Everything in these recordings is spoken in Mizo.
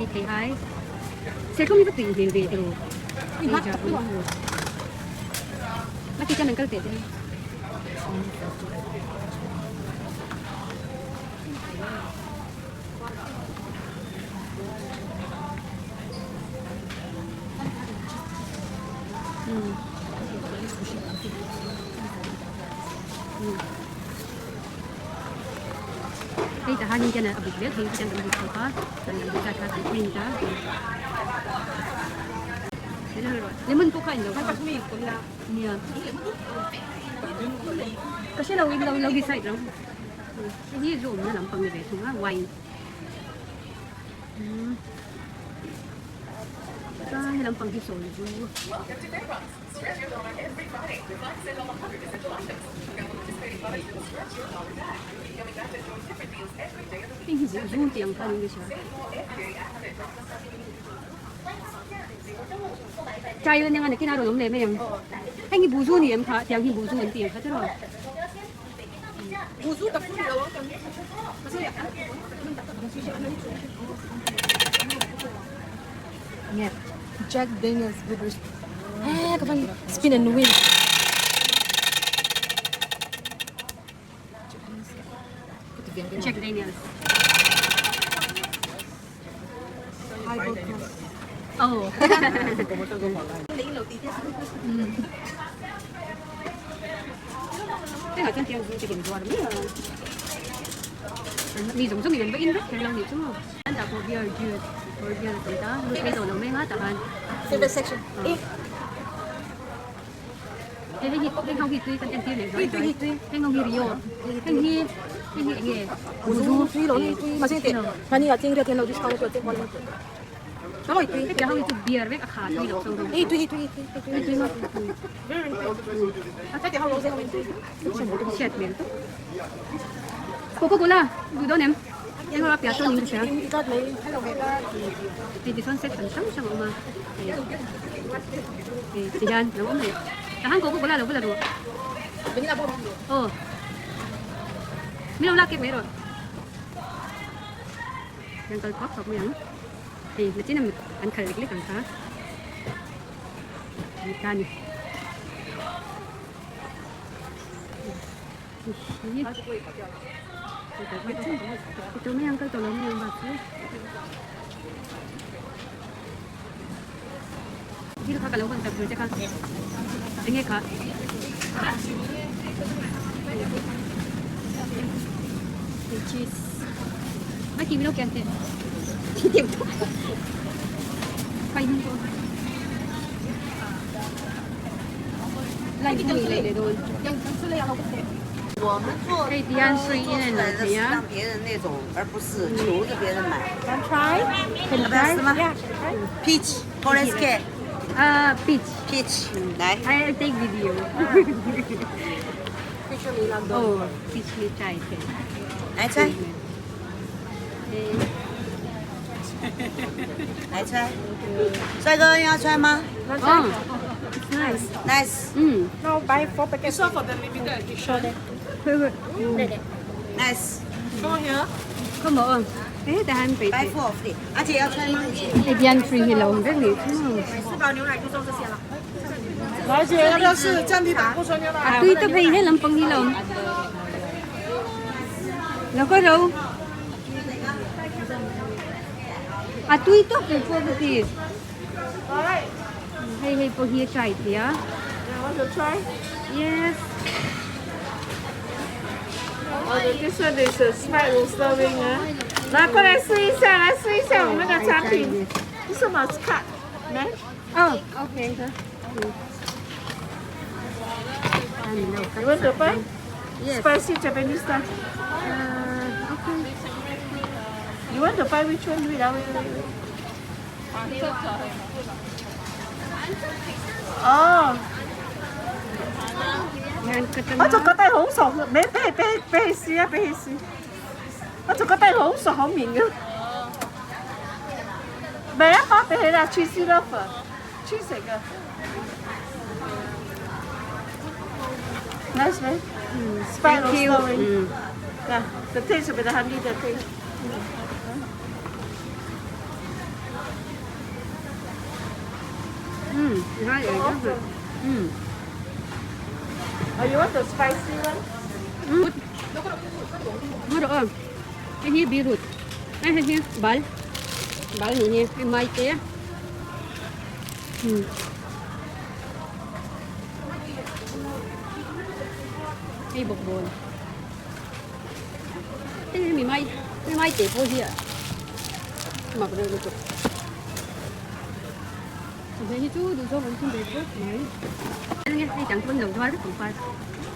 Hei theihai serthlum hi va tui hmel ve tiraw a ti chuan an kal teh dawn. Hei tah hianin hian a buk zel thei hian kan hmu chhuak a kan lo zat kha kan print a lemon pawh kha a inlo nia ka hre lo in lo decide lo hei hi zu awmna lampang ni ve thung a wine. Chuan he lampang hi sawi chu heng hi buh zu tih ang khan in ka hria chai la nia nakinah rawn awm leh mai ang heng hi buh zu a ni em kha tiang hi buh zu an ti ang kha tiraw. Jack Daniels Blueberry eh ka van spin and win Jack Daniels Oh. Hengah chuan tiang zu te ken zuar mai a. Mi zawng zawng in an va in vek kher lo nih chu maw. An tah pawh beer juice or beer a tam ta lut phei tawh lo mai anga tah khan. Favorite section. Hei hei hi heng ho hi tui kan entir leh zuai zuai heng ho hi Rio heng hi heng hi enge Buzu tui lo ni tui mahse teh mahni ah cheng riat hian lo discount a cheng kual Hetiang ho hi chu beer vek a kha tui loh so Ei tui tui tui tui tui maw tui Hriat hmel tawp Coca Cola duh dawn em eng rawh a piah chuan in ka hria hei tichuan section hrang hrang a awm a hei tihian lo awm leh tahan Coca Cola lo va la rawh aw min lo lak kek mai rawh hian kal phak phak mai ang hei nachin a an khalh lek lek ang kha ni ta ni. Ito mai ang kal tawh lo mai ang bak chu. Thil kha ka lo hawn tak tur che kha. Enge kha? Cheese. Mai ki milo kian te. Pai hung ko. 我们做 Hei tihian 做 sui in 出 a 来 inlo 的 thei 是 a. 让别人那种，而不是求着别人买。 Can try? 要不要试吗？Peach, orange cake, Ah, peach. peach，来。 I'll take video. Oh, peach me try it. 来猜，来猜，帅哥要穿吗 Oh, it's nice. ？Nice, Mm. Now buy four packets. This one for the limited edition. nice. Go here. Come on. Eh, tahan pa Buy ito. four free。阿姐要穿吗？ Eh, diyan free hilaw. Ang galing. 四包牛奶就送这些了。来姐，要不要试降低胆固醇牛奶？ Ah, ito pa ihe, lampang hilaw. Lako raw. Ah, ito kay po kasi. Alright. Hey, hey po here try it, yeah? You want to try? Yes. Oh, this one is a smart roaster wing 啊。来，过来试一下，来试一下我们的产品。这是马斯卡，来。 Oh, okay. You want to buy? Yes. Spicy Japanese style. Okay. You want to buy which one? Wait, ah, wait, wait, wait. 哦，我就覺得好熟，俾俾俾俾佢試啊，俾佢試。我就覺得好熟口面嘅。咪一包俾佢啦，cheesy lover，cheese 嚟嘅。Nice man. Spice Thank you. roaster wing. Mm. Yeah, the taste will be the honey, the taste. Oh, you want the spicy one? Mà rồi cái hi beetroot cái hi bal bal này cái mai té cái bột bồn cái mi mai mi mai té po hi à mặc rồi được rồi hi chú đủ cho mình xin về trước này cái chẳng phân đầu thoát rất cũng phải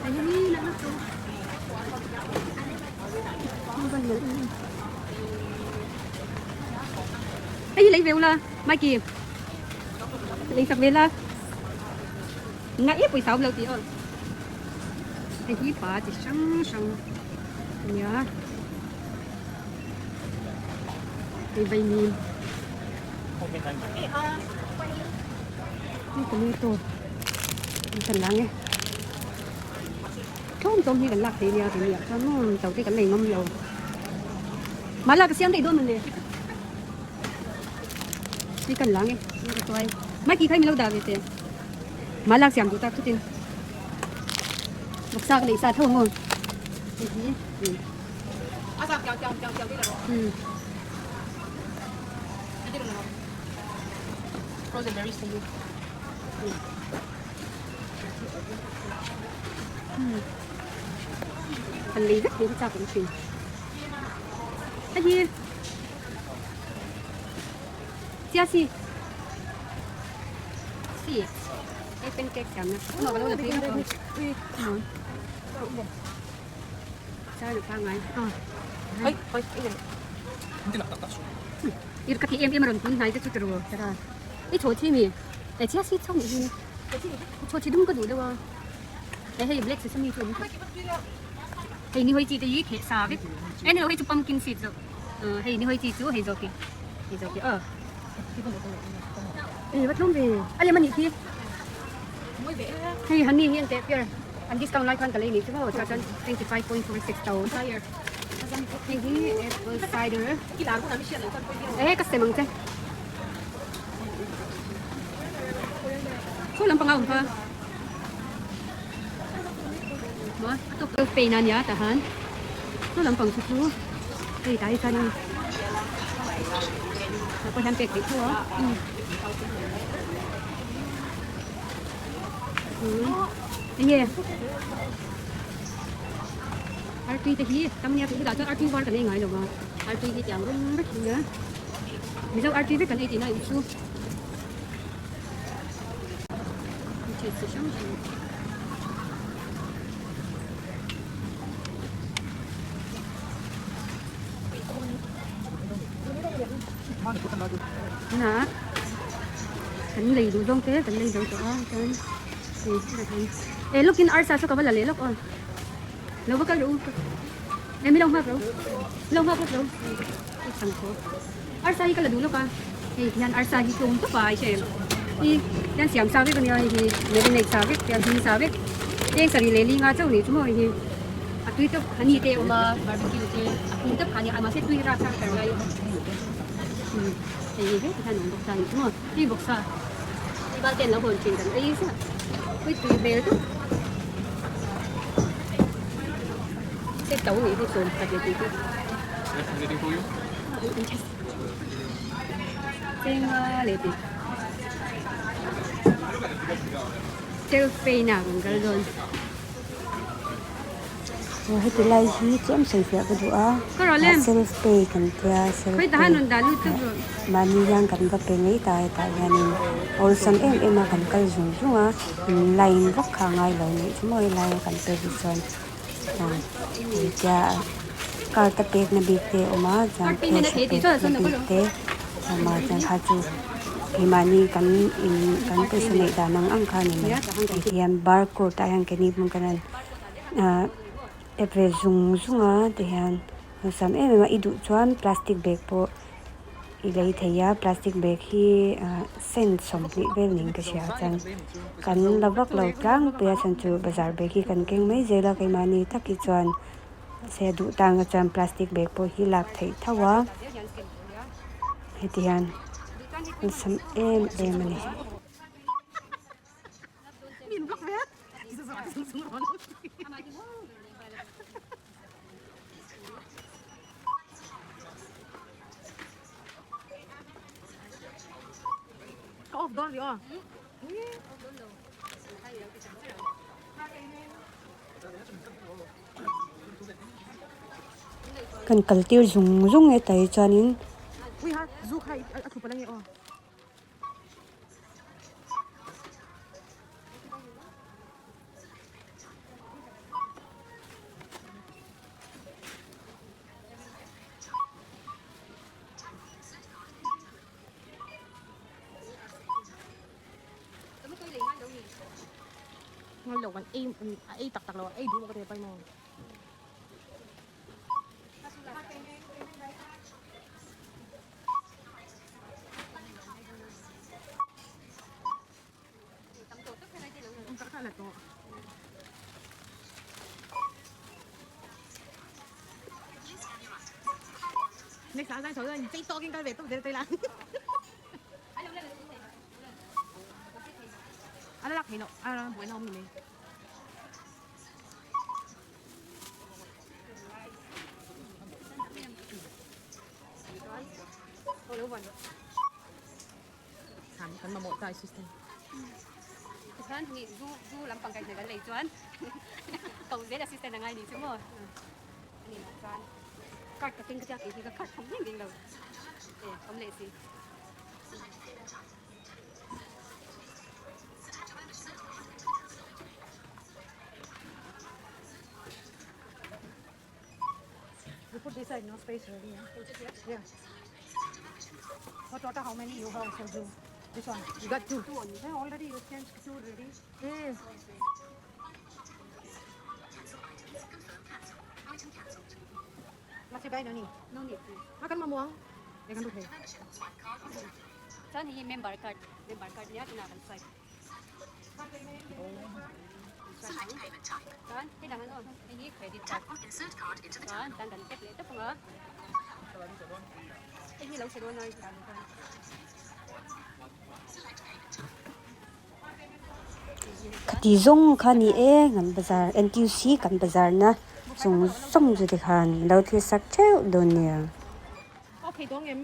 cái hi nó nó Ay, lấy về la, mai kì. Lấy sập về la. Ngã ít buổi sáu lâu tí ơi. Anh hi phá chỉ sang sang. Nhá. Cái vay mì. Cái tomato. Cần lắng nghe. Không tôm như cần lạc thì nhà thì nhà cho nó tàu cái cái này mâm rồi. Mà là cái xem thì đôi mình nè. Cái cần lắng nghe. Mai kỳ khai mình lâu đà về tiền. Mà là xem tụi ta chút tiền. Bọc sao cái này sao thôi ngon. Ừ. Frozen berries for you. Phần lý rất thì sao cũng chuyện. Cái gì? Chia xì. Xì. Cái pancake chấm nè. Mà cái đó là cái nó. Sao được pha ngay? Ờ. Ay, ay, ay. 이렇게 em em rồi cũng này cái chút rồi. 이 조팀이. 내 chia xì xong rồi. Cho chị đúng cái đủ đâu. Đây hay black sesame chu. Hei ni hoi chi te yi the sa vek. Ene hoi chu pumpkin seed zo. Hei ni hoi chi chu hei zo ki. Hei zo ki ờ. Ê bắt lông về. Ale mani ki. Hei honey hian te pure. An discount lai khan ka lei ni chu ba cha chan 25.46 tau. Hei hi apple cider. Ê ka semang che. Số làm bằng ông pa. Mà tôi phê nan ya ta han. Số làm bằng chú chú. Đây tại sao nè. Nó có ham bẹc đi thua. Ừ. Anh nghe. RP thì hi, tâm nhà thì đã cho RP war cái này ngay rồi mà. RP thì chẳng rung rất nữa. Bây giờ RP với cái này thì này chú. Chết xong rồi. Nè. Kan lei du dong te, kan lei dong to a, kan. Eh, look in arsa so ka ba lale lok on. Lo ba ka ru. Eh, mi long ha bro. Long ha bro. Sang ko. Arsa hi ka la du lok a. Hey, yan arsa hi tum to pa che. Hi, yan siam sa ve kan ya hi, marinate sa ve, yan hi sa ve. Teng sari le li nga chau ni chu mo hi. A tui to hani te oma barbecue te, a pum to khani ama se tui ra sa kar lai. Hei hi han bok sa ni chu mo. Hi bok sa. Ba ten lo hon chin kan ei sa. Ui tui bel tu. Se tau ni hi som ka te ti. Anything for you? Seng le ti. Self pay na kung kal don. Heti lai hi tlem sawi fiah ka duh a Ka rawh lem. self pay kan tia self Khoi pay tahan rawn dah lut chu bro. mahni hian kan va pe ngei ta hetah hianin awlsam em em a kan kal zung zung a line vak kha a ngai lo nih chu maw helai a kan pek hi chuan tia card a pek na bik te a awm a chuan cash a pek na bik te a awm a chuan kha chu keimahni kan in kan pawisa neih dan ang ang kha a ni mai heti hian barcode ah hian keini hmang kan ahh tap ve zung zung a ti hian awlsam em em a i duh chuan plastic bag pawh i lei thei a plastic bag hi ahh cent 20 vel niin ka hria chuan kan la vak lo tlangpui a chhan chu bazar bag hi kan keng mai zel a keimahni tak hi chuan se duh tang a chuan plastic bag pawh hi lak theih tho a heti hian awlsam em em a ni. Ka off dawn rih aw. Kan kal tir zung zung e tai chuanin. Chuan hei zu zu lampang kaihhnawih kan lei chuan ko zel assistant a ngai ni chu maw ani chuan card ka keng ka tia kei hi ka card thawm reng reng lo e awm leh si. You put this side, no space really. Yeah. For total, how many you have soju? This one. You got two. Two only. Yeah, already you changed two already. Mm. Masi buy no need. No need. Makan mamuang. They can do it. Chuan hei hi member card member card nia tunah kan swipe. Chuan hei dang an awm hei hi credit card chuan tan kan tap leh tawp ang a hei hi lo chhe dawn a Khati zawng kha ni e kan bazar N_T_U_C kan bazar na chung zawng chu tikhan lo thil sak theuh dawn nia. Okay, dawng em.